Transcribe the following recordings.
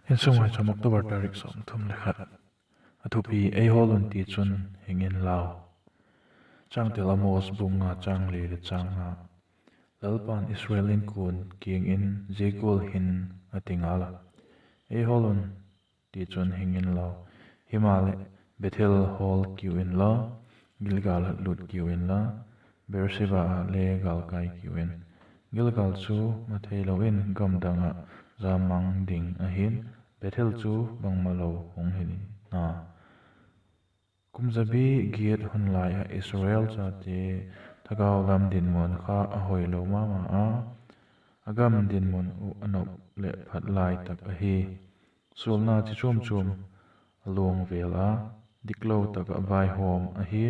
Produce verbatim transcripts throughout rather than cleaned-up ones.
Insung Maicham, October tarik sawmthum le khat. A thupi: Ei hawl un, tichun hing inlau. Changtel: Amos bung nga, chang li leh chang nga. Lalpa'n Israel inkuan kiang in zia gual hin a ti ngal a: Ei hawl un, tichun hing inlau. Himaleh, Bethel hawl kiu inla, Gilgal ah lut kiu inla, Beersheba ah le gâlkai kiu in. Gilgal chu ma theilo in gam dang ah jammang ding ahi'n, Bethel chu bangmalo hung hi na. Kum zabi giat hun lai ah Israel chate thagau lam dinmun kha a hoilo ma ma a, a gam dinmun uh a nop leh phat lai tak ahi. Sualna chi chuam chuam a luang vêl a, diklo tak ah vaihawm ahi.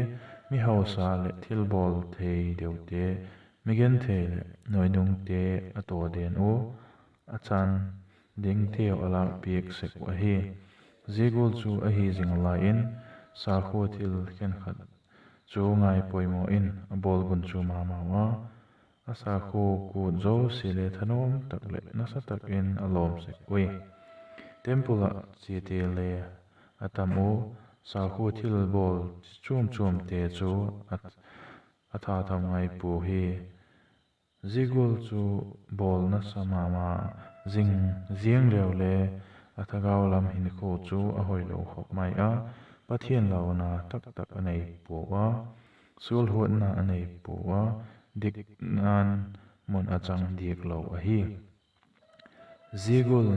Mihausa leh thilbawl thei deute, migenthei leh nuainungte a taw den ua, a chan dingteu a lâkpiak sek uh ahi. Zia gual chu ahi zing lai in, sakhua thil khenkhat chu ngaipoimaw in a bawl gunchu ma mau a, a sakhua kût zosia le thanuam tak leh nasa tak in a lawm sek ui. Temple ah chiate le a tam ua, sakhua thilbawl chi chuam chuamte chu a thatham ngai pua hi. Zia gual chu bawl nasa ma ma zing ziang leu le, a thagau lam hinkhua chu a hoilo khop mai a, Pathian launa tak tak a nei pua a, sual huatna a nei pua a, dikna'n mun a chang diak lo ahi. Zia gual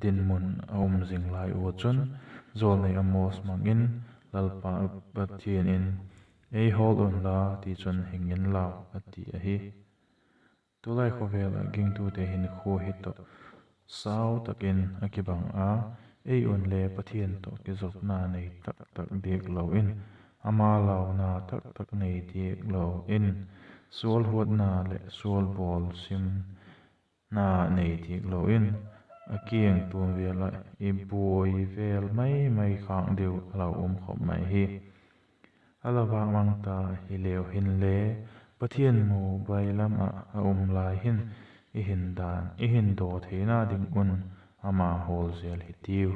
dinmun a um zing lai ua chun, jawlnei Amos mang in, Lalpa Pathian in, Ei hawl unla, tichun hing inlau, a ti ahi. Tulai khawvel ah gingtute hinkhua hi tawh sau tak in a kibang a, ei unle Pathian tawh kizopna nei tak tak diak lo in, ama launa tak tak nei diak lo in, sual huatna leh sual bawl simna nei diak lo in, a kiang tum vêl ah i buai vêl mai mai khâk diu a lau um khop mai hi. A la vâk mang ta hileu hinle, Pathian mu bailam ah a um lai hin, i hin dan, i hin daw theina ding un ama hawl zel hitiu.